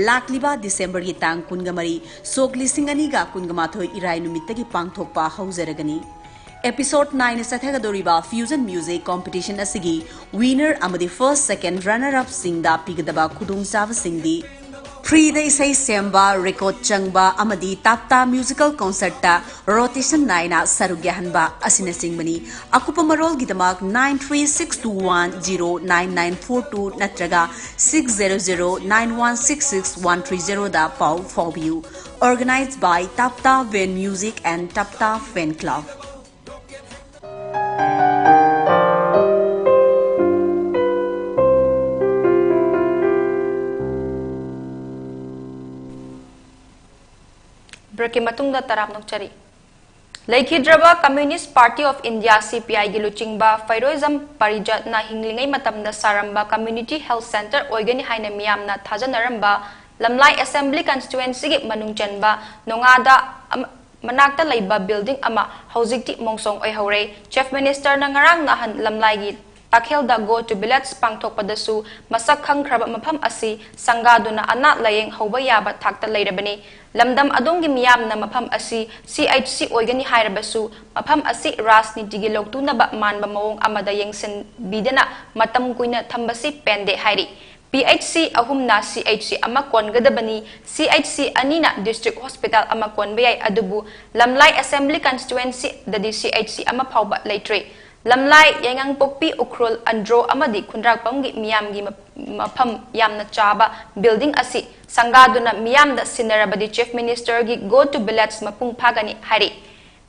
ꯂꯥꯛꯂꯤꯕ ꯗꯤꯁꯦꯝꯕꯔꯒꯤ ꯇꯥꯡ ꯀꯨꯟꯒ ꯃꯔꯤ, ꯁꯣꯛ ꯂꯤꯁꯤꯡ ꯑꯅꯤꯒ ꯀꯨꯟꯒ ꯃꯥꯊꯣꯏ ꯏꯔꯥꯏ ꯅꯨꯃꯤꯠꯇꯒꯤ ꯄꯥꯡꯊꯣꯛꯄ ꯍꯧꯖꯔꯒꯅꯤ꯫ ꯑꯦꯄꯤꯁꯣꯗ ꯅꯥꯏꯟꯅ ꯆꯠꯊꯒꯗꯧꯔꯤꯕ ꯐ꯭ꯌꯨꯖꯟ ꯃ꯭ꯌꯨꯖꯤꯛ ꯀꯣꯝꯄꯤꯇꯤꯁꯟ ꯑꯁꯤꯒꯤ ꯋꯤꯅꯔ ꯑꯃꯗꯤ ꯐꯥꯔꯁ, ꯁꯦꯀꯦꯟꯗ, ꯔꯟꯅꯔ ꯑꯞꯁꯤꯡꯗ ꯄꯤꯒꯗꯕ ꯈꯨꯗꯣꯡꯆꯥꯕꯁꯤꯡꯗꯤ: ꯐ꯭ꯔꯤꯗ ꯏꯁꯩ ꯁꯦꯝꯕ, ꯔꯦꯀꯣꯔꯗ ꯆꯪꯕ ꯑꯃꯗꯤ ꯇꯥꯞꯇꯥ ꯃ꯭ꯌꯨꯖꯤꯀꯦꯜ ꯀꯣꯟꯁꯔꯠꯇ ꯔꯣꯇꯦꯁꯟ ꯅꯥꯏꯅ ꯁꯔꯨꯛ ꯌꯥꯍꯟꯕ ꯑꯁꯤꯅꯆꯤꯡꯕꯅꯤ꯫ ꯑꯀꯨꯞꯄ ꯃꯔꯣꯜꯒꯤꯗꯃꯛ nine three six two one zero nine nine four two ꯅꯠꯇ꯭ꯔꯒ six zero zero nine one six six one three zero ꯗ ꯄꯥꯎ ꯐꯥꯎꯕꯤꯌꯨ꯫ Organized by Tapta Van Music and Tapta Fan Club. ꯕ꯭ꯔꯦꯛꯀꯤ ꯃꯇꯨꯡꯗ ꯇꯔꯥꯝꯅ ꯑꯣꯛꯆꯔꯤ꯫ ꯂꯩꯈꯤꯗ꯭ꯔꯕ Communist Party of India, C P I ꯒꯤ ꯂꯨꯆꯤꯡꯕ ꯐꯩꯔꯣꯏꯖꯝ ꯄꯔꯤꯖꯠꯅ ꯍꯤꯡꯂꯤꯉꯩ ꯃꯇꯝꯗ ꯁꯥꯔꯝꯕ Community Health Centre ꯑꯣꯏꯒꯅꯤ ꯍꯥꯏꯅ ꯃꯤꯌꯥꯝꯅ ꯊꯥꯖꯅꯔꯝꯕ ꯂꯝꯂꯥꯏ Assembly Constituency ꯒꯤ ꯃꯅꯨꯡ ꯆꯟꯕ ꯅꯣꯉꯥꯗ ꯑꯃ, ꯃꯅꯥꯛꯇ ꯂꯩꯕ building ꯑꯃ ꯍꯧꯖꯤꯛꯇꯤ ꯃꯣꯡꯁꯣꯡ ꯑꯣꯏꯍꯧꯔꯦ꯫ Chief Minister ꯅ ꯉꯔꯥꯡ ꯅꯍꯥꯟ ꯂꯝꯂꯥꯏꯒꯤ ꯇꯥꯈꯦꯜꯗ Go to Village ꯄꯥꯡꯊꯣꯛꯄꯗꯁꯨ ꯃꯁꯛ ꯈꯪꯈ꯭ꯔꯕ ꯃꯐꯝ ꯑꯁꯤ ꯁꯪꯒꯥꯗꯨꯅ ꯑꯅꯥ ꯂꯥꯌꯦꯡ ꯍꯧꯕ ꯌꯥꯕ ꯊꯥꯛꯇ ꯂꯩꯔꯕꯅꯤ꯫ ꯂꯝꯗꯝ ꯑꯗꯣꯝꯒꯤ ꯃꯤꯌꯥꯝꯅ ꯃꯐꯝ ꯑꯁꯤ C H C ꯑꯣꯏꯒꯅꯤ ꯍꯥꯏꯔꯕꯁꯨ, ꯃꯐꯝ ꯑꯁꯤ ꯔꯥꯖꯅꯤꯇꯤꯒꯤ ꯂꯧꯇꯨꯅꯕ ꯃꯥꯟꯕ ꯃꯑꯣꯡ ꯑꯃꯗ ꯌꯦꯡꯁꯤꯟꯕꯤꯗꯅ ꯃꯇꯝ ꯀꯨꯏꯅ ꯊꯝꯕꯁꯤ ꯄꯦꯟꯗꯦ ꯍꯥꯏꯔꯤ꯫ P H C ꯑꯍꯨꯝꯅ C H C ꯑꯃ ꯀꯣꯟꯒꯗꯕꯅꯤ, C H C ꯑꯅꯤꯅ District Hospital ꯑꯃ ꯀꯣꯟꯕ ꯌꯥꯏ, ꯑꯗꯨꯕꯨ ꯂꯝꯂꯥꯏ Assembly Constituency ꯗꯗꯤ C H C ꯑꯃ ꯐꯥꯎꯕ ꯂꯩꯇ꯭ꯔꯦ꯫ ꯂꯝꯂꯥꯏ, ꯌꯥꯏꯉꯪꯄꯣꯛꯄꯤ, ꯎꯈ꯭ꯔꯨꯜ, ꯑꯟꯗ꯭ꯔꯣ ꯑꯃꯗꯤ ꯈꯨꯟꯗ꯭ꯔꯥꯛꯄꯝꯒꯤ ꯃꯤꯌꯥꯝꯒꯤ ꯃ-, ꯃꯐꯝ ꯌꯥꯝꯅ ꯆꯥꯕ building ꯑꯁꯤ ꯁꯪꯒꯥꯗꯨꯅ ꯃꯤꯌꯥꯝꯗ ꯁꯤꯟꯅꯔꯕꯗꯤ Chief Minister ꯒꯤ Go to Village ꯃꯄꯨꯡ ꯐꯥꯒꯅꯤ ꯍꯥꯏꯔꯤ꯫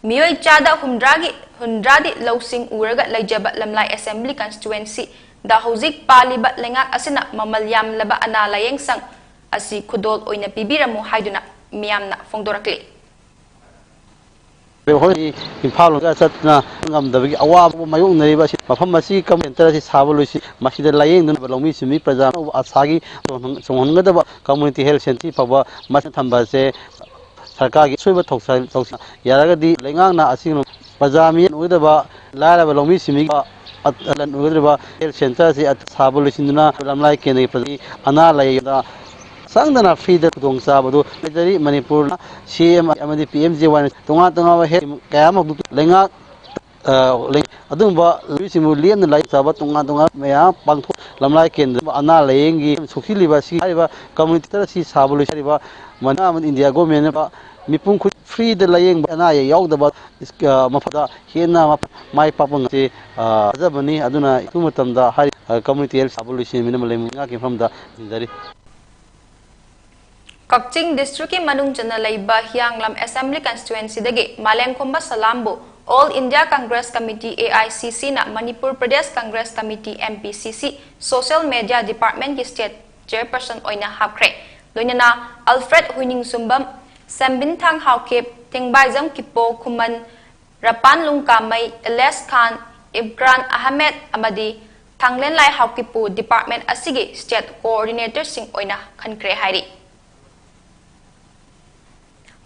ꯃꯤꯑꯣꯏ ꯆꯥꯗ ꯍꯨꯝꯗ꯭ꯔꯥꯒꯤ, ꯍꯨꯝꯗ꯭ꯔꯥꯗꯤ ꯂꯧꯁꯤꯡ ꯎꯔꯒ ꯂꯩꯖꯕ ꯂꯝꯂꯥꯏ Assembly Constituency ꯗ ꯍꯧꯖꯤꯛ ꯄꯥꯜꯂꯤꯕ ꯂꯩꯉꯥꯛ ꯑꯁꯤꯅ ꯃꯃꯜ ꯌꯥꯝꯂꯕ ꯑꯅꯥ ꯂꯥꯌꯦꯡ ꯁꯪ ꯑꯁꯤ ꯈꯨꯗꯣꯜ ꯑꯣꯏꯅ ꯄꯤꯕꯤꯔꯝꯃꯨ ꯍꯥꯏꯗꯨꯅ ꯃꯤꯌꯥꯝꯅ ꯐꯣꯡꯗꯣꯔꯛꯂꯤ꯫ ꯍꯧꯖꯤꯛ ꯏꯝꯐꯥꯜ ꯂꯣꯝꯗ ꯆꯠꯇꯨꯅ ꯉꯝꯗꯕꯒꯤ ꯑꯋꯥꯕ ꯃꯥꯌꯣꯛꯅꯔꯤꯕ ꯑꯁꯤ, ꯃꯐꯝ ꯑꯁꯤ ꯀꯝ center ꯑꯁꯤ ꯁꯥꯕ ꯂꯣꯏꯁꯤ, ꯃꯁꯤꯗ ꯂꯥꯌꯦꯡꯗꯨꯅ ꯂꯧꯃꯤ ꯁꯤꯟꯃꯤ ꯄ꯭ꯔꯖꯥ ꯑꯅꯧꯕ ꯑꯁꯥꯒꯤ ꯆꯣꯡꯍꯟ-, ꯆꯣꯡꯍꯟꯒꯗꯕ community health center ꯐꯥꯎꯕ ꯃꯁꯤꯗ ꯊꯝꯕ ꯑꯁꯤ ꯁꯔꯀꯥꯔꯒꯤ ꯑꯁꯣꯏꯕ ꯊꯧꯁꯥ-, ꯊꯧꯁꯥ-, ꯌꯥꯔꯒꯗꯤ ꯂꯩꯉꯥꯛꯅ ꯑꯁꯤꯒꯨꯝꯕ ꯄ꯭ꯔꯖꯥ ꯃꯤꯌꯦꯟ ꯑꯣꯏꯒꯗꯕ ꯂꯥꯏꯔꯕ ꯂꯧꯃꯤ ꯁꯤꯟꯃꯤ ꯑꯣꯏꯒꯗꯧꯔꯤꯕ health center ꯑꯁꯤ ꯁꯥꯕ ꯂꯣꯏꯁꯤꯟꯗꯨꯅ ꯂꯝꯂꯥꯏ ꯀꯦꯟꯗ꯭ꯔꯒꯤ ꯄ꯭ꯔꯖꯥꯒꯤ ꯑꯅꯥ ꯂꯥꯌꯦꯡꯗ ꯆꯪꯗꯅ free ꯗ ꯈꯨꯗꯣꯡꯆꯥꯕꯗꯨ ꯂꯩꯖꯔꯤ꯫ ꯃꯅꯤꯄꯨꯔꯅ C M ꯑꯃꯗꯤ P M G Y ꯅ ꯇꯣꯉꯥꯟ ꯇꯣꯉꯥꯟꯕ health scheme ꯀꯌꯥ ꯑꯃ ꯍꯧꯗꯣꯛꯇꯨꯅ ꯂꯩꯉꯥꯛ, ꯑ, ꯂꯩ-, ꯑꯗꯨꯒꯨꯝꯕ ꯂꯧꯃꯤꯁꯤꯡꯕꯨ ꯂꯦꯝꯅ ꯂꯥꯏꯌꯦꯡ ꯆꯥꯕ ꯇꯣꯉꯥꯟ ꯇꯣꯉꯥꯟꯕ ꯃꯌꯥꯝ ꯄꯥꯡꯊꯣꯛ ꯂꯝꯂꯥꯏ ꯀꯦꯟꯗ꯭ꯔ ꯑꯅꯥ ꯂꯥꯌꯦꯡꯒꯤ ꯁꯣꯛꯆꯤꯜꯂꯤꯕ ꯁꯤ ꯍꯥꯏꯔꯤꯕ community center ꯑꯁꯤ ꯁꯥꯕ ꯂꯣꯏꯁꯤꯜꯂꯤꯕ ꯃꯅꯥ ꯑꯃꯗꯤ India government ꯅ ꯃꯤꯄꯨꯝ ꯈꯨꯗꯤꯡ free ꯗ ꯂꯥꯌꯦꯡꯕ ꯑꯅꯥ ꯑꯌꯦꯛ ꯌꯥꯎꯗꯕ ꯏꯁ-, ꯑ, ꯃꯐꯝꯗ ꯍꯦꯟꯅ ꯃꯥꯏ ꯄꯥꯛꯄ ꯉꯝꯁꯤ, ꯑ, ꯊꯥꯖꯕꯅꯤ꯫ ꯑꯗꯨꯅ ꯑꯊꯨꯕ ꯃꯇꯝꯗ ꯍꯥꯏꯔꯤꯕ, ꯑ, community health ꯁꯥꯕ ꯂꯣꯏꯁꯤꯟꯃꯤꯟꯅꯕ ꯂꯩꯉꯥꯛꯀꯤ ꯃꯐꯝꯗ ꯊꯤꯟꯖꯔꯤ꯫ ꯀꯛꯆꯤꯡ district ꯀꯤ ꯃꯅꯨꯡ ꯆꯟꯅ ꯂꯩꯕ ꯍꯤꯌꯥꯡꯂꯝ Assembly Constituency ꯗꯒꯤ ꯃꯥꯂꯦꯝꯈꯣꯝꯕ ꯁꯂꯥꯝꯕꯨ All India Congress Committee, A I C C ꯅ Manipur Pradesh Congress Committee, M P C C, Social Media Department ꯀꯤ state chairperson ꯑꯣꯏꯅ ꯍꯥꯞꯈ꯭ꯔꯦ꯫ ꯂꯣꯏꯅꯅ ꯑꯜꯐ꯭ꯔꯦꯗ ꯍꯨꯏꯅꯤꯡꯁꯨꯝꯕꯝ, ꯁꯦꯝꯕꯤꯟꯊꯥꯡ ꯍꯥꯎꯀꯤꯞ, ꯊꯦꯡꯕꯥꯏꯖꯝ ꯀꯤꯄꯣ ꯈꯨꯃꯟ, ꯔꯄꯥꯟ ꯂꯨꯡꯀꯥꯃꯩ, ꯏꯂꯦꯁ ꯈꯥꯟ, ꯏꯕ꯭ꯔꯥꯟ ꯑꯍꯃꯦꯗ ꯑꯃꯗꯤ ꯊꯥꯡꯂꯦꯟꯂꯥꯏ ꯍꯥꯎꯀꯤꯞꯄꯨ department ꯑꯁꯤꯒꯤ state coordinator ꯁꯤꯡ ꯑꯣꯏꯅ ꯈꯟꯈ꯭ꯔꯦ ꯍꯥꯏꯔꯤ꯫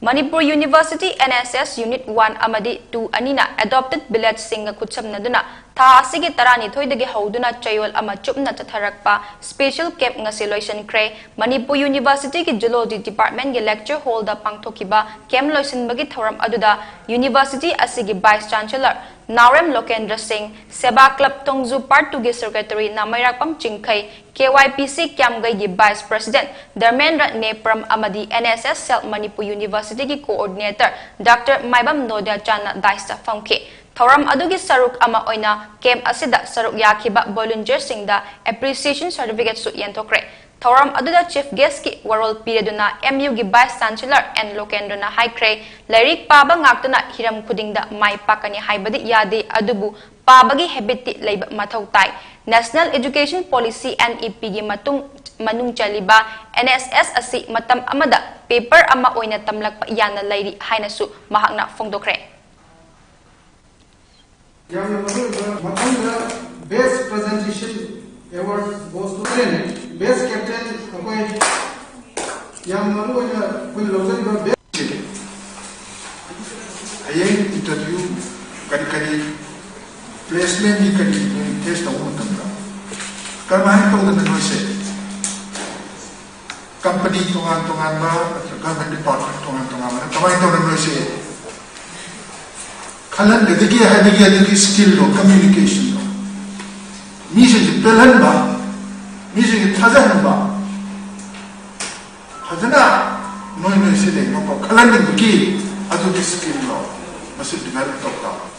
Manipur university NSS Unit One ꯑꯃꯗꯤ Two ꯑꯅꯤꯅ adopted villageꯁꯤꯡꯒ ꯈꯨꯠꯁꯝꯅꯗꯨꯅ ꯊꯥ ꯑꯁꯤꯒꯤ ꯇꯔꯥꯅꯤꯊꯣꯏꯗꯒꯤ ꯍꯧꯗꯨꯅ ꯆꯌꯣꯜ ꯑꯃ ꯆꯨꯞꯅ ꯆꯠꯊꯔꯛꯄ special camp ꯉꯁꯤ ꯂꯣꯏꯁꯤꯟꯈ꯭ꯔꯦ꯫ ꯃꯅꯤꯄꯨꯔ ꯌꯨꯅꯤꯚꯔꯁꯤꯇꯤꯒꯤ Zoology Departmentꯀꯤ lecture hallꯗ ꯄꯥꯡꯊꯣꯛꯈꯤꯕ camp ꯂꯣꯏꯁꯤꯟꯕꯒꯤ ꯊꯧꯔꯝ ꯑꯗꯨꯗ ꯌꯨꯅꯤꯚꯔꯁꯤꯇꯤ ꯑꯁꯤꯒꯤ Vice Chancellor ꯅꯥꯎꯔꯦꯝ ꯂꯣꯀꯦꯟꯗ꯭ꯔ ꯁꯤꯡ, ꯁꯦꯕꯥ ꯀ꯭ꯂꯕ ꯇꯣꯡꯖꯨ Part Twoꯒꯤ Secretary ꯅꯥꯃꯩꯔꯥꯛꯄꯝ ꯆꯤꯡꯈꯩ, KYPC ꯀ꯭ꯌꯥꯝꯒꯩꯒꯤ Vice President ꯙꯔꯃꯦꯟꯗ꯭ꯔ ꯅꯦꯄ꯭ꯔꯝ ꯑꯃꯗꯤ NSS Cell ꯃꯅꯤꯄꯨꯔ ꯌꯨꯅꯤꯚꯔꯁꯤꯇꯤꯒꯤ Coordinator Doctor ꯃꯥꯏꯕꯝ ꯅꯣꯗꯤꯌꯥꯆꯥꯟꯅ dais ꯐꯝꯈꯤ꯫ ꯊꯧꯔꯝ ꯑꯗꯨꯒꯤ ꯁꯔꯨꯛ ꯑꯃ ꯑꯣꯏꯅ camp ꯑꯁꯤꯗ ꯁꯔꯨꯛ ꯌꯥꯈꯤꯕ volunteerꯁꯤꯡꯗ appreciation certificateꯁꯨ ꯌꯦꯟꯊꯣꯛꯈ꯭ꯔꯦ꯫ ꯊꯧꯔꯝ ꯑꯗꯨꯗ Chief Guestꯀꯤ ꯋꯥꯔꯣꯜ ꯄꯤꯔꯗꯨꯅ MUꯒꯤ Vice Chancellor ꯑꯦꯟ ꯂꯣꯀꯦꯟꯗ꯭ꯔꯅ ꯍꯥꯏꯈ꯭ꯔꯦ, ꯂꯥꯏꯔꯤꯛ ꯄꯥꯕ ꯉꯥꯛꯇꯅ ꯍꯤꯔꯝ ꯈꯨꯗꯤꯡꯗ ꯃꯥꯏ ꯄꯥꯛꯀꯅꯤ ꯍꯥꯏꯕꯗꯤ ꯌꯥꯗꯦ, ꯑꯗꯨꯕꯨ ꯄꯥꯕꯒꯤ habitꯇꯤ ꯂꯩꯕ ꯃꯊꯧ ꯇꯥꯏ꯫ National Education Policy, NEPꯒꯤ ꯃꯇꯨꯡ, ꯃꯅꯨꯡ ꯆꯜꯂꯤꯕ NSS ꯑꯁꯤ ꯃꯇꯝ ꯑꯃꯗ paper ꯑꯃ ꯑꯣꯏꯅ ꯇꯝꯂꯛꯄ ꯌꯥꯅ ꯂꯩꯔꯤ ꯍꯥꯏꯅꯁꯨ ꯃꯍꯥꯛꯅ ꯐꯣꯡꯗꯣꯛꯈ꯭ꯔꯦ꯫ ꯌꯥꯝꯅ ꯃꯔꯨꯑꯣꯏꯕ ꯃꯊꯪꯗ Best Presentation Award goes to Captain, Best Captain ꯑꯩꯈꯣꯏ ꯌꯥꯝ ꯃꯔꯨꯑꯣꯏꯅ ꯑꯩꯈꯣꯏꯅ ꯂꯧꯖꯔꯤꯕ best ꯍꯌꯦꯡ interview ꯀꯔꯤ ꯀꯔꯤ placementꯀꯤ ꯀꯔꯤ ꯅꯣꯏ face ꯇꯧꯕ ꯃꯇꯝꯗ ꯀꯔꯝꯍꯥꯏꯅ ꯇꯧꯗꯅ ꯅꯣꯏꯁꯦ company ꯇꯣꯉꯥꯟ ꯇꯣꯉꯥꯟꯕ ꯅꯠꯇ꯭ꯔꯒ government department ꯇꯣꯉꯥꯟ ꯇꯣꯉꯥꯟꯕꯅ ꯀꯃꯥꯏꯅ ꯇꯧꯗꯅ ꯅꯣꯏꯁꯦ ꯈꯜꯍꯟꯒꯗꯒꯦ ꯍꯥꯏꯕꯒꯤ ꯑꯗꯨꯒꯤ skillꯗꯣ, communicationꯗꯣ, ꯃꯤꯁꯤꯡꯁꯦ ꯄꯦꯜꯍꯟꯕ, ꯃꯤꯁꯤꯡꯁꯦ ꯊꯥꯖꯍꯟꯕ, ꯐꯖꯅ ꯅꯣꯏ ꯅꯣꯏꯁꯦ ꯂꯩꯅꯕ ꯈꯜꯍꯟꯅꯤꯡꯕꯒꯤ ꯑꯗꯨꯒꯤ skillꯗꯣ ꯃꯁꯤ develop ꯇꯧ ꯇꯥꯕ꯫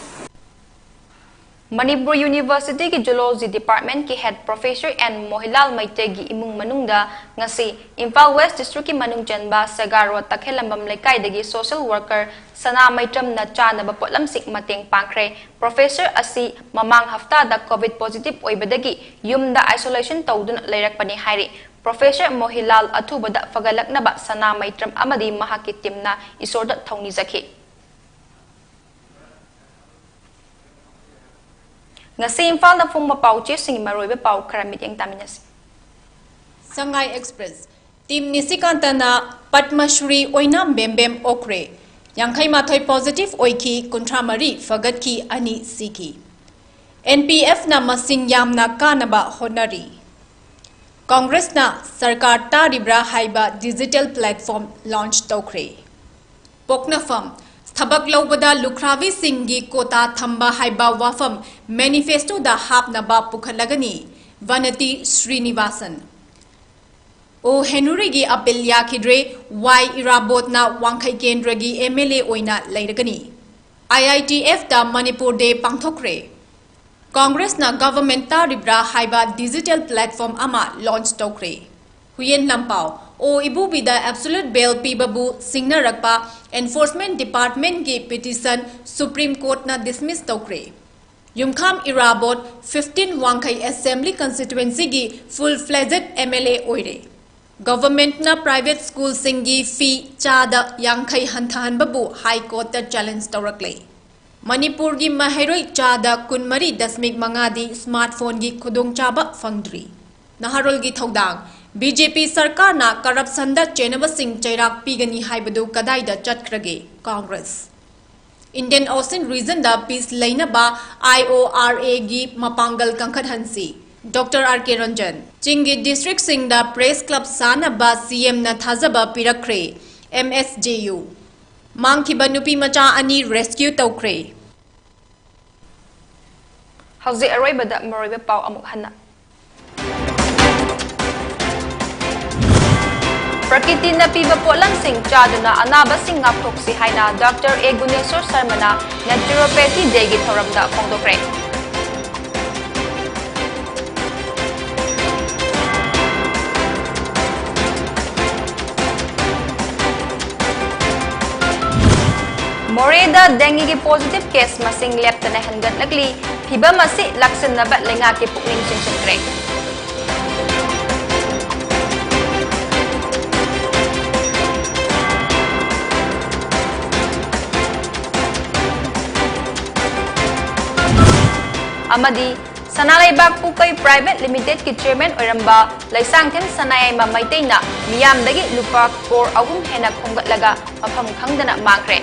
ꯃꯅꯤꯄꯨꯔ ꯌꯨꯅꯤꯚꯔꯁꯤꯇꯤꯒꯤ Zoology Departmentꯀꯤ Head Professor ꯑꯦꯟ ꯃꯣꯍꯤꯂꯥꯜ ꯃꯩꯇꯩꯒꯤ ꯏꯃꯨꯡ ꯃꯅꯨꯡꯗ ꯉꯁꯤ ꯏꯝꯐꯥꯜ West Districtꯀꯤ ꯃꯅꯨꯡ ꯆꯟꯕ ꯁꯦꯒꯥꯔꯣꯗ ꯇꯈꯦꯜꯂꯝꯕꯝ ꯂꯩꯀꯥꯏꯗꯒꯤ social worker ꯁꯅꯥ ꯃꯩꯇ꯭ꯔꯝꯅ ꯆꯥꯅꯕ ꯄꯣꯠꯂꯝꯁꯤꯡ ꯃꯇꯦꯡ ꯄꯥꯡꯈ꯭ꯔꯦ꯫ Professor ꯑꯁꯤ ꯃꯃꯥꯡ ꯍꯞꯇꯥꯗ COVID positive ꯑꯣꯏꯕꯗꯒꯤ ꯌꯨꯝꯗ isolation ꯇꯧꯗꯨꯅ ꯂꯩꯔꯛꯄꯅꯤ ꯍꯥꯏꯔꯤ꯫ Professor ꯃꯣꯍꯤꯂꯥꯜ ꯑꯊꯨꯕꯗ ꯐꯒꯠꯂꯛꯅꯕ ꯁꯅꯥ ꯃꯩꯇ꯭ꯔꯝ ꯑꯃꯗꯤ ꯃꯍꯥꯛꯀꯤ teamꯅ ꯏꯁꯣꯔꯗ ꯊꯧꯅꯤꯖꯈꯤ꯫ ꯉꯁꯤ ꯏꯝꯐꯥꯜꯗ ꯐꯣꯡꯕ ꯄꯥꯎꯆꯦꯁꯤꯡꯒꯤ ꯃꯔꯨꯑꯣꯏꯕ ꯄꯥꯎ ꯈꯔ ꯃꯤꯠꯌꯦꯡ ꯇꯥꯃꯤꯟꯅꯁꯤ꯫ Sangai Express꯫ Team ꯅꯤꯁꯤꯀꯥꯟꯇꯅ Padma Shri ꯑꯣꯏꯅꯥꯝ ꯕꯦꯝꯕꯦꯝ ꯑꯣꯛꯈ꯭ꯔꯦ꯫ ꯌꯥꯡꯈꯩ ꯃꯥꯊꯣꯏ positive ꯑꯣꯏꯈꯤ, ꯀꯨꯟꯊ꯭ꯔꯥ ꯃꯔꯤ ꯐꯒꯠꯈꯤ, ꯑꯅꯤ ꯁꯤꯈꯤ꯫ ꯑꯦꯟ ꯄꯤ ꯑꯦꯐꯅ ꯃꯁꯤꯡ ꯌꯥꯝꯅ ꯀꯥꯅꯕ ꯍꯣꯠꯅꯔꯤ꯫ ꯀꯪꯒ꯭ꯔꯦꯁꯅ ꯁꯔꯀꯥꯔ ꯇꯥꯔꯤꯕ꯭ꯔꯥ ꯍꯥꯏꯕ digital platform launch ꯇꯧꯈ꯭ꯔꯦ꯫ ꯄꯣꯛꯅꯐꯝ, ꯊꯕꯛ ꯂꯧꯕꯗ ꯂꯨꯈ꯭ꯔꯥꯕꯤꯁꯤꯡꯒꯤ quota ꯊꯝꯕ ꯍꯥꯏꯕ ꯋꯥꯐꯝ manifestoꯗ ꯍꯥꯞꯅꯕ ꯄꯨꯈꯠꯂꯒꯅꯤ, ꯚꯥꯅꯥꯇꯤ ꯁ꯭ꯔꯤꯅꯤꯕꯥꯁꯟ꯫ ꯑꯣ ꯍꯦꯅꯔꯤꯒꯤ appeal ꯌꯥꯈꯤꯗ꯭ꯔꯦ, ꯋꯥꯏ ꯏꯔꯥꯕꯣꯠꯅ ꯋꯥꯡꯈꯩ ꯀꯦꯟꯗ꯭ꯔꯒꯤ ꯑꯦꯝ ꯑꯦꯜ ꯑꯦ ꯑꯣꯏꯅ ꯂꯩꯔꯒꯅꯤ꯫ ꯑꯥꯏ ꯑꯥꯏ ꯇꯤ ꯑꯦꯐꯇ ꯃꯅꯤꯄꯨꯔ ꯗꯦ ꯄꯥꯡꯊꯣꯛꯈ꯭ꯔꯦ꯫ ꯀꯪꯒ꯭ꯔꯦꯁꯅ government ꯇꯥꯔꯤꯕ꯭ꯔꯥ ꯍꯥꯏꯕ digital platform ꯑꯃ launch ꯇꯧꯈ꯭ꯔꯦ꯫ ꯍꯨꯌꯦꯟ ꯂꯥꯟꯄꯥꯎ, ꯑꯣ ꯏꯕꯣꯕꯤꯗ absolute bail ꯄꯤꯕꯕꯨ ꯁꯤꯡꯅꯔꯛꯄ enforcement departmentꯀꯤ petition Supreme Courtꯅ dismiss ꯇꯧꯈ꯭ꯔꯦ꯫ ꯌꯨꯝꯈꯥꯝ ꯏꯔꯥꯕꯣꯠ, fifteen ꯋꯥꯡꯈꯩ Assembly Constituencyꯒꯤ full fledged M L A ꯑꯣꯏꯔꯦ꯫ Governmentꯅ private schoolꯁꯤꯡꯒꯤ fee ꯆꯥꯗ ꯌꯥꯡꯈꯩ ꯍꯟꯊꯍꯟꯕꯕꯨ High Courtꯇ challenge ꯇꯧꯔꯛꯂꯦ꯫ ꯃꯅꯤꯄꯨꯔꯒꯤ ꯃꯍꯩꯔꯣꯏ ꯆꯥꯗ ꯀꯨꯟꯃꯔꯤ ꯗꯁꯃꯤꯛ ꯃꯉꯥꯗꯤ smartphoneꯒꯤ ꯈꯨꯗꯣꯡꯆꯥꯕ ꯐꯪꯗ꯭ꯔꯤ꯫ ꯅꯍꯥꯔꯣꯜꯒꯤ ꯊꯧꯗꯥꯡ, ꯕꯤ ꯖꯦ ꯄꯤ ꯁꯔꯀꯥꯔꯅ corruptionꯗ ꯆꯦꯟꯅꯕꯁꯤꯡ ꯆꯩꯔꯥꯛ ꯄꯤꯒꯅꯤ ꯍꯥꯏꯕꯗꯨ ꯀꯗꯥꯏꯗ ꯆꯠꯈ꯭ꯔꯒꯦ? ꯀꯪꯒ꯭ꯔꯦꯁ꯫ Indian Ocean regionꯗ peace ꯂꯩꯅꯕ ꯑꯥꯏ ꯑꯣ ꯑꯥꯔ ꯑꯦꯒꯤ ꯃꯄꯥꯡꯒꯜ ꯀꯟꯈꯠꯍꯟꯁꯤ, ꯗꯣꯛꯇꯔ ꯑꯥꯔ ꯀꯦ ꯔꯟꯖꯟ꯫ ꯆꯤꯡꯒꯤ districtꯁꯤꯡꯗ press club ꯁꯥꯅꯕ ꯁꯤ ꯑꯦꯝꯅ ꯊꯥꯖꯕ ꯄꯤꯔꯛꯈ꯭ꯔꯦ, ꯑꯦꯝ ꯑꯦꯁ ꯖꯦ ꯌꯨ꯫ ꯃꯥꯡꯈꯤꯕ ꯅꯨꯄꯤ ꯃꯆꯥ ꯑꯅꯤ rescue ꯇꯧꯈ꯭ꯔꯦ꯫ ꯍꯧꯖꯤꯛ ꯑꯔꯣꯏꯕꯗ ꯃꯔꯨꯑꯣꯏꯕ ꯄꯥꯎ ꯑꯃꯨꯛ ꯍꯟꯅ꯫ ꯄ꯭ꯔꯀꯤꯇꯤꯅ ꯄꯤꯕ ꯄꯣꯠꯂꯝꯁꯤꯡ ꯆꯥꯗꯨꯅ ꯑꯅꯥꯕꯁꯤꯡ ꯉꯥꯛꯊꯣꯛꯁꯤ ꯍꯥꯏꯅ ꯗꯣꯛꯇꯔ ꯑꯦ ꯒꯨꯅꯦꯁꯣꯔ ꯁꯔꯃꯅ Naturopathy Dayꯒꯤ ꯊꯧꯔꯝꯗ ꯐꯣꯡꯗꯣꯛꯈ꯭ꯔꯦ꯫ ꯃꯣꯔꯦꯗ dengueꯒꯤ positive case ꯃꯁꯤꯡ ꯂꯦꯞꯇꯅ ꯍꯦꯟꯒꯠꯂꯛꯂꯤ꯫ ꯐꯤꯚꯝ ꯑꯁꯤ ꯂꯥꯛꯁꯤꯟꯅꯕ ꯂꯩꯉꯥꯛꯀꯤ ꯄꯨꯛꯅꯤꯡ ꯆꯤꯡꯁꯤꯟꯈ꯭ꯔꯦ꯫ ꯑꯃꯗꯤ ꯁꯅꯥ ꯂꯩꯕꯥꯛ ꯄꯨꯀꯩ Private Limited ꯀꯤ Chairman ꯑꯣꯏꯔꯝꯕ ꯂꯩꯁꯥꯡꯊꯦꯝ ꯁꯅꯥꯌꯥꯏꯃ ꯃꯩꯇꯩꯅ ꯃꯤꯌꯥꯝꯗꯒꯤ ꯂꯨꯄꯥ ꯀ꯭ꯔꯣꯔ ꯑꯍꯨꯝ ꯍꯦꯟꯅ ꯈꯣꯝꯒꯠꯂꯒ ꯃꯐꯝ ꯈꯪꯗꯅ ꯃꯥꯡꯈ꯭ꯔꯦ꯫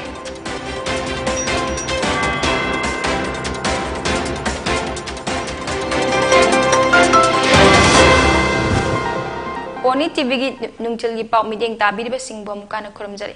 ꯄꯣꯅꯤ ꯇꯤꯚꯤꯒꯤ ꯅꯨꯡꯊꯤꯜꯒꯤ ꯄꯥꯎ ꯃꯤꯠꯌꯦꯡ ꯇꯥꯕꯤꯔꯤꯕꯁꯤꯡꯕꯨ ꯑꯃꯨꯛ ꯍꯟꯅ ꯈꯨꯔꯨꯝꯖꯔꯤ꯫